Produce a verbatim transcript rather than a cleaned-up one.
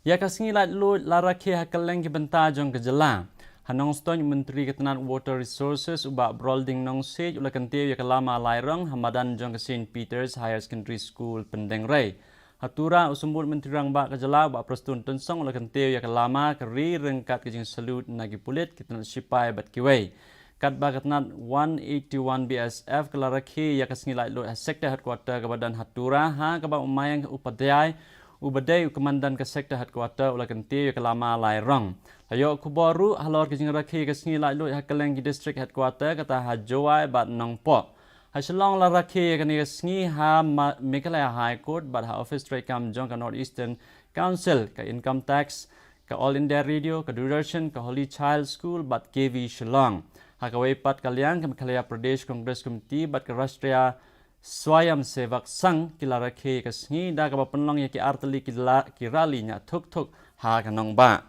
Ïa ka sngi laitluid la rakhe ha kylleng ki bynta jong ka jylla. Ha Nongstoiñ, Myntri ka tnat Water Resources u Bah Brolding Nongsiej u la kyntiew ïa ka lama lairong ha madan jong ka Saint Peter's Higher Secondary School Pyndengrei. Ha Tura, u Symbud Myntri Rangbah ka jylla u Bah Prestone Tynsong u la kyntiew ïa ka lama ka ri ryngkat ka jingsalute na ki pulit, ki tnat shipai bad kiwei. Katba ka tnat one eighty-one B S F ka la rakhe ïa ka sngi laitluid ha Sector Headquarter kaba don ha Tura, ha kaba u Mayank Upadhyay uba dei u Kmandan ka Sector Headquarter u la kyntiew ïa ka lama lairong. La ïoh khubor ruh halor ka jingrakhe ka sngi laitluid ha kylleng ki District Headquarter, kata ha Jowai bad Nongpoh. Ha Shillong la rakhe ïa kane ka sngi ha Ma-, Meghalaya High Court bad ha office treikam jong ka North Eastern Council, ka Income Tax, ka All India Radio, ka Doordarshan, ka Holy Child School bad K V Shillong. Ha kawei pat ka liang, ka Meghalaya Pradesh Congress Committee bad ka Rashtriya Swayamsevak Sangh ki la rakhe ïa ka sngi da kaba pynlong ïa ki artylli ki la-, ki rally ñiah thuk thuk ha ka nongbah.